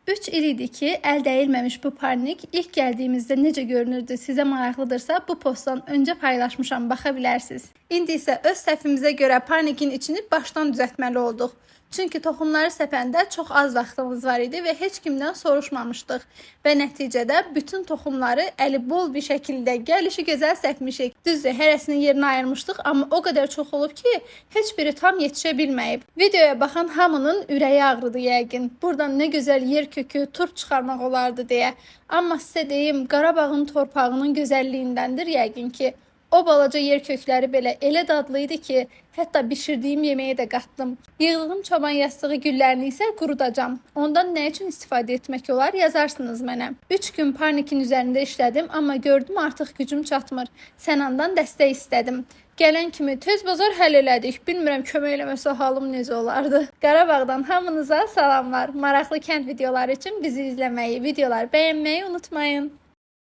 3 il idi ki, əl dəyilməmiş bu parnik ilk gəldiyimizdə necə görünürdü sizə maraqlıdırsa, bu postdan öncə paylaşmışam, baxa bilərsiniz. İndi isə öz səhvimizə görə parnikin içini başdan düzəltməli olduq. Çünki toxumları səpəndə çox az vaxtımız var idi və heç kimdən soruşmamışdıq. Və nəticədə bütün toxumları əli bol bir şəkildə gəlişi gözəl səpmişik. Düzdür, hərəsinin yerinə ayırmışdıq, amma o qədər çox olub ki, heç biri tam yetişə bilməyib. Videoya baxan hamının ürəyi ağrıdı yəqin. Buradan nə gözəl yer kökü, turp çıxarmaq olardı deyə. Amma sizə deyim, Qarabağın torpağının gözəlliyindəndir yəqin ki. O balaca yer kökləri belə elə dadlı idi ki, hətta bişirdiyim yeməyə də qatdım. Yığdığım çoban yastığı güllərini isə qurudacam. Ondan nə üçün istifadə etmək olar yazarsınız mənə. 3 gün parnikin üzərində işlədim, amma gördüm artıq gücüm çatmır. Sənandan dəstək istədim. Gələn kimi tez bazar həll elədik. Bilmirəm kömək eləməsə halım necə olardı. Qarabağdan hamınıza salamlar. Maraqlı kənd videoları üçün bizi izləməyi, videoları bəyənməyi unutmayın.